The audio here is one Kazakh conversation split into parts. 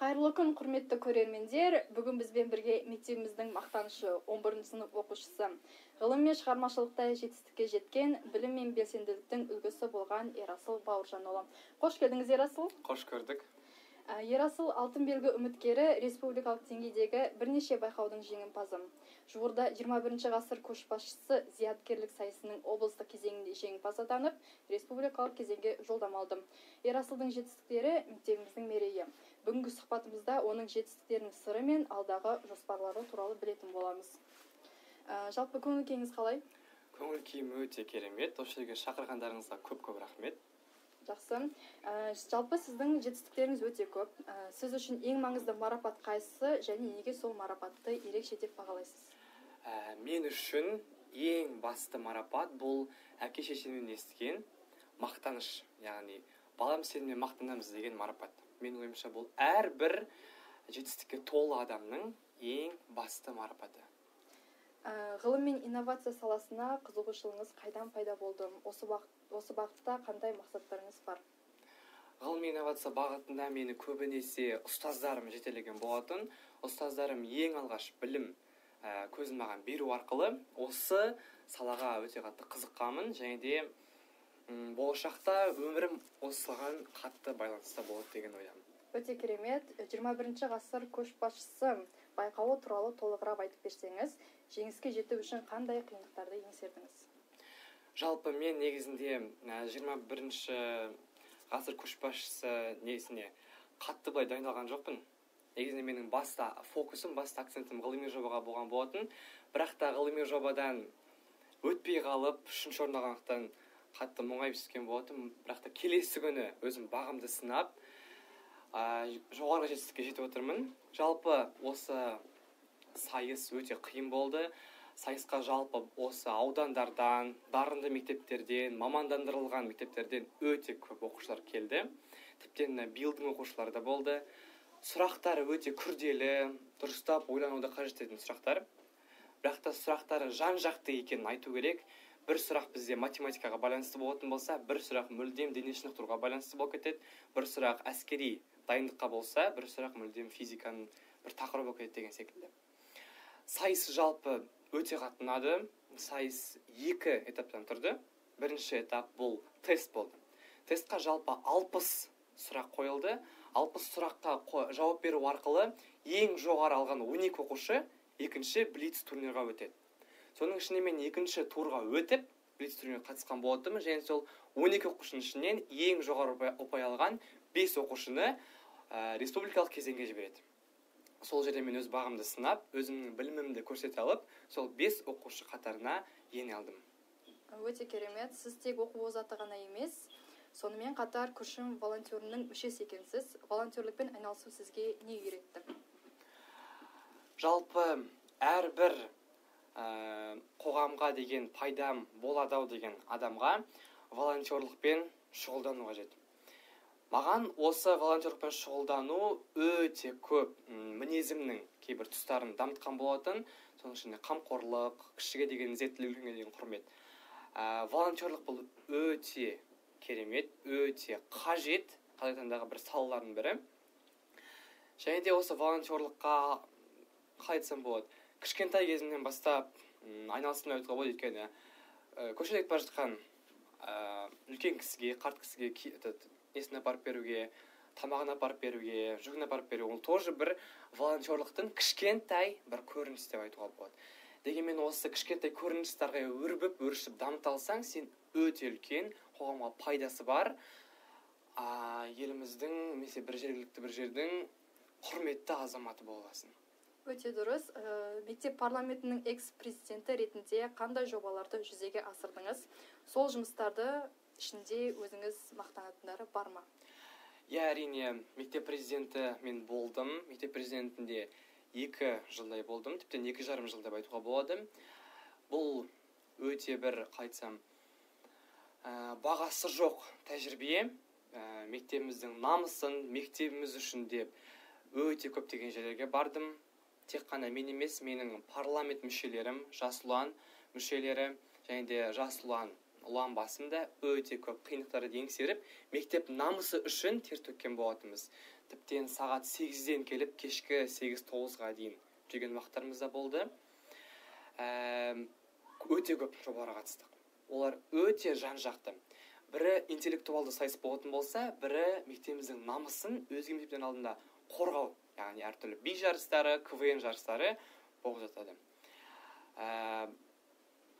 Қайырлы күн, құрметті көрермендер. Бүгін бізбен бірге мектебіміздің мақтанышы, 11 сынып оқушысы, ғылым мен шығармашылықта жетістікке жеткен, білім мен белсенділіктің үлгісі болған Ерасыл Бауыржанұлы. Қош келдіңіз, Ерасыл. Қош көрдік. Ерасыл алтын белгі үміткері, республикалық деңгейдегі бірнеше байқаудың жеңімпазы. Жуырда 21 ғасыр көшбасшысы зияткерлік сайысының облыстық кезеңінде жеңімпаз атанып, республикалық кезеңге жолдама алды. Ерасылдың жетістіктері мектебіміздің мерейі. Бүгінгі сұхбатымызда оның жетістіктерінің сыры мен алдағы жоспарлары туралы білетін боламыз. Жалпы көңіл күйіңіз қалай? Көңіл күйім өте керемет. Осы жерге шақырғандарыңызға көп-көп рахмет. Жақсы. Жалпы сіздің жетістіктеріңіз өте көп. Сіз үшін ең маңызды марапат қайсысы және неге сол марапатты ерекше деп бағалайсыз? Мен үшін ең басты марапат бұл әке шешемнен естіген мақтаныш, яғни балам сенімен мақтанамыз деген марапат. Менің ойымша, бұл әрбір жетістікке толы адамның ең басты марапаты. Ғылым мен инновация саласына қызығушылығыңыз қайдан пайда болды? Осы бағытта қандай мақсаттарыңыз бар? Ғылым мен инновация бағытында мені көбінесе ұстаздарым жетелеген болатын. Ұстаздарым ең алғаш білім көзін маған беру арқылы осы салаға өте қатты қызыққанмын және де болашақта өмірім осыған қатты байланысты болады деген ойдамын. Өте керемет. 21 ғасыр көшбасшысы байқауы туралы толығырақ айтып берсеңіз, жеңіске жету үшін қандай қиындықтарды еңсердіңіз? Жалпы мен негізінде 21 ғасыр көшбасшысы несіне қатты былай дайындалған жоқпын. Негізінде менің басты фокусым, басты акцентім ғылыми жобаға болған болатын. Бірақ та ғылыми жобадан өтпей қалып, үшінші орын алғандықтан қатты мұңайып түскен болатын. Бірақ та келесі күні өзім бағымды сынап, жоғарғы жетістікке жетіп отырмын. Жалпы осы сайыс өте қиын болды. Сайысқа жалпы осы аудандардан, дарынды мектептерден, мамандандырылған мектептерден өте көп оқушылар келді. Тіптен биылдың оқушылары да болды. Сұрақтары өте күрделі, дұрыстап ойлануды қажет ететін сұрақтар. Бірақ та сұрақтары жан-жақты екенін айту керек. Бір сұрақ бізде математикаға байланысты болатын болса, бір сұрақ мүлдем дене шынықтыруға байланысты болып кетеді, бір сұрақ әскери дайындыққа болса, бір сұрақ мүлдем физиканың бір тақырыбы болып кетеді деген секілді. Сайыс жалпы өте қатты ұнады. Сайыс екі этаптан тұрды. Бірінші этап бұл тест болды. Тестқа жалпы 60 сұрақ қойылды. 60 сұраққа жауап беру арқылы ең жоғары алған 12 оқушы екінші блиц турнирға өтеді. Соның ішінде мен екінші турға өтіп, блиц турнирге қатысқан болатынмын. Және сол 12 оқушының ішінен ең жоғары ұпай алған 5 оқушыны республикалық кезеңге жібереді. Сол жерде мен өз бағымды сынап, өзімнің білімімді көрсете алып, сол 5 оқушы қатарына ене алдым. Өте керемет. Сіз тек оқу озаты ғана емес, сонымен қатар Күршім волонтерінің мүшесі екенсіз. Волонтерлікпен айналысу сізге не үйретті? Жалпы әрбір қоғамға деген пайдам болады ау деген адамға волонтерлықпен шұғылдану қажет. Маған осы волонтерлықпен шұғылдану өте көп мінезімнің кейбір тұстарын дамытқан болатын. Соның ішінде қамқорлық, кішіге деген ізеттілік, үлкенге деген құрмет. Волонтерлық бұл өте керемет, өте қажет қазіргі таңдағы бір салалардың бірі. Және де осы волонтерлыққа қалай айтсам болады, кішкентай кезімнен бастап айналыстым деп айтуға болады. Өйткені көшеде кетіп бара жатқан үлкен кісіге, қарт кісіге несін апарып беруге, тамағын апарып беруге, жүгін апарып беруге, ол тоже бір волонтерлықтың кішкентай бір көрінісі деп айтуға болады. Дегенмен осы кішкентай көріністі ары қарай өрбіп, өршіп дамыта алсаң, сен өте үлкен қоғамға пайдасы бар, еліміздің немесе бір жергілікті бір жердің құрметті азаматы бола аласың. Өте дұрыс. Мектеп парламентінің экс-президенті ретінде қандай жобаларды жүзеге асырдыңыз? Сол жұмыстарды ішінде өзіңіз мақтанатындары бар ма? Иә, әрине, мектеп президенті мен болдым. Мектеп президентінде 2 жылдай болдым, тіптен 2,5 жыл деп айтуға болады. Бұл өте бір, қалай айтсам, бағасы жоқ тәжірибе. Мектебіміздің намысын, мектебіміз үшін деп өте көптеген жерлерге бардым. Тек қана мен емес, менің парламент мүшелерім, Жас Ұлан мүшелері және де Жас Ұлан ұлан басында өте көп қиындықтарды еңсеріп, мектеп намысы үшін тер төккен болатынбыз. Тіптен сағат 8-ден келіп, кешкі 8-9-ға дейін жүрген уақыттарымыз да болды. Өте көп жобаларға қатыстық. Олар өте жан-жақты. Бірі интеллектуалды сайыс болатын болса, бірі мектебіміздің намысын өзге мектептен алдында қорғау, яғни әртүрлі би жарыстары, КВН жарыстары болып жатады.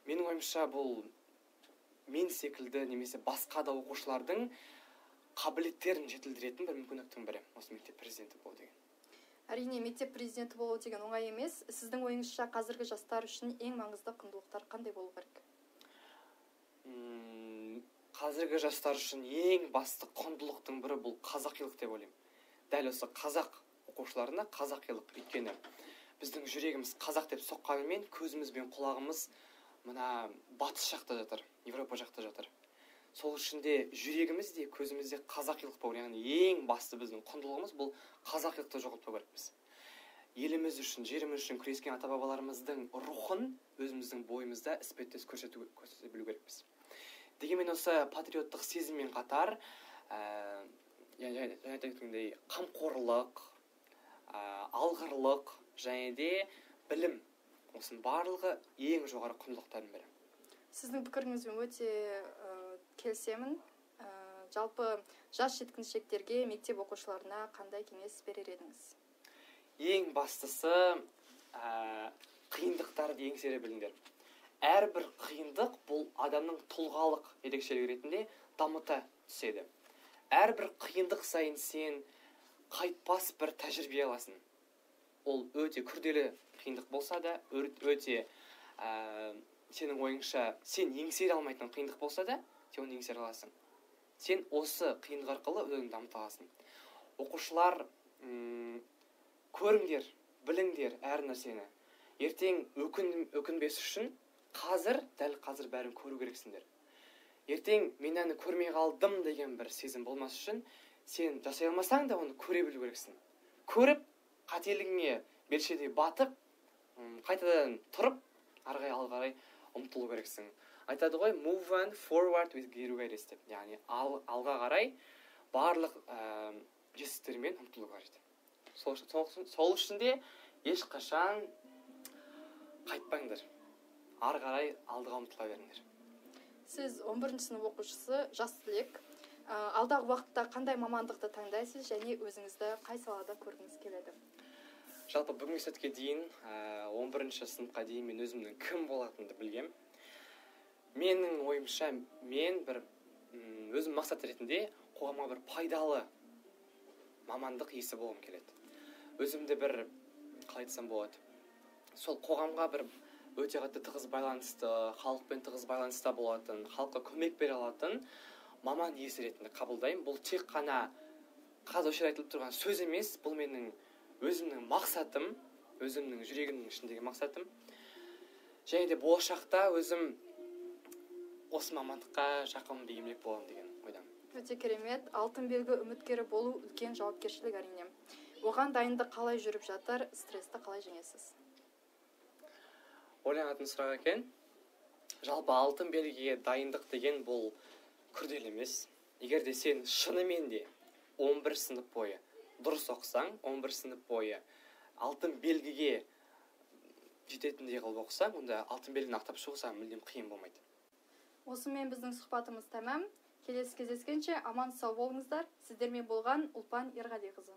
Менің ойымша, бұл мен секілді немесе басқа да оқушылардың қабілеттерін жетілдіретін бір мүмкіндіктің бірі осы мектеп президенті болу деген. Әрине, мектеп президенті болу деген оңай емес. Сіздің ойыңызша, қазіргі жастар үшін ең маңызды құндылықтар қандай болу керек? Қазіргі жастар үшін ең басты құндылықтың бірі бұл қазақилық деп ойлаймын. Дәл осы қазақ оқушыларына қазақилық. Өйткені біздің жүрегіміз қазақ деп соққанымен, көзіміз бен құлағымыз мына батыс жақта жатыр, Европа жақта жатыр. Сол үшін де жүрегіміз де, көзіміз де қазақилық болу. Яғни ең басты біздің құндылығымыз бұл қазақилықты жоғалтпау керекпіз. Еліміз үшін, жеріміз үшін күрескен ата бабаларымыздың рухын өзіміздің бойымызда іспеттес көрсете білу керекпіз. Дегенмен осы патриоттық сезіммен қатар, жаңа айта кеткендей, қамқорлық, алғырлық және де білім, осының барлығы ең жоғары құндылықтардың бірі. Сіздің пікіріңізбен өте келісемін. Жалпы жас жеткіншектерге, мектеп оқушыларына қандай кеңес берер едіңіз? Ең бастысы, қиындықтарды еңсере біліңдер. Әрбір қиындық бұл адамның тұлғалық ерекшелігі ретінде дамыта түседі. Әрбір қиындық сайын сен қайтпас бір тәжірибе аласың. Ол өте күрделі қиындық болса да, өте сенің ойыңша сен еңсере алмайтын қиындық болса да, сен оны еңсере аласың. Сен осы қиындық арқылы өзіңді дамыта аласың. Оқушылар, көріңдер, біліңдер әр нәрсені. Ертең өкінбес үшін қазір, дәл қазір бәрін көру керексіңдер. Ертең мен әні көрмей қалдым деген бір сезім болмас үшін, сен жасай алмасаң да оны көре білу керексің. Көріп, қателігіңе белшедей батып, қайтадан тұрып, ары қарай, алға қарай ұмтылу керексің. Айтады ғой, move on forward with Геругайрес деп. Яғни алға қарай барлық жетістіктермен ұмтылу қажет. Сол үшін де ешқашан қайтпаңдар. Ары қарай алдыға ұмтыла беріңдер. Сіз 11 сынып оқушысы, жас түлек. Алдағы уақытта қандай мамандықты таңдайсыз және өзіңізді қай салада көргіңіз келеді? Жалпы бүгінгі сәтке дейін, 11 сыныпқа дейін мен өзімнің кім болатынымды білгем. Менің ойымша, мен бір өзім мақсат ретінде қоғамға бір пайдалы мамандық иесі болғым келеді. Өзімді бір, қалай айтсам болады, сол қоғамға бір өте қатты тығыз байланысты, халықпен тығыз байланыста болатын, халыққа көмек бере алатын маман иесі ретінде қабылдаймын. Бұл тек қана қазір осы жерде айтылып тұрған сөз емес, бұл менің өзімнің мақсатым, өзімнің жүрегімнің ішіндегі мақсатым. Және де болашақта өзім осы мамандыққа жақын бейімдеп боламын деген ойдамын. Өте керемет. Алтын белгі үміткері болу үлкен жауапкершілік әрине. Оған дайындық қалай жүріп жатыр, стрессті қалай жеңесіз? Ойланатын сұрақ екен. Жалпы алтын белгіге дайындық деген бұл күрделі емес. Егер де сен шынымен де 11 сынып бойы дұрыс оқысаң, 11 сынып бойы алтын белгіге жететіндей қылып оқысаң, онда алтын белгіні ақтап шығу саған мүлдем қиын болмайды. Осымен біздің сұхбатымыз тәмам. Келесі кездескенше аман сау болыңыздар. Сіздермен болған Ұлпан Ерғалиқызы.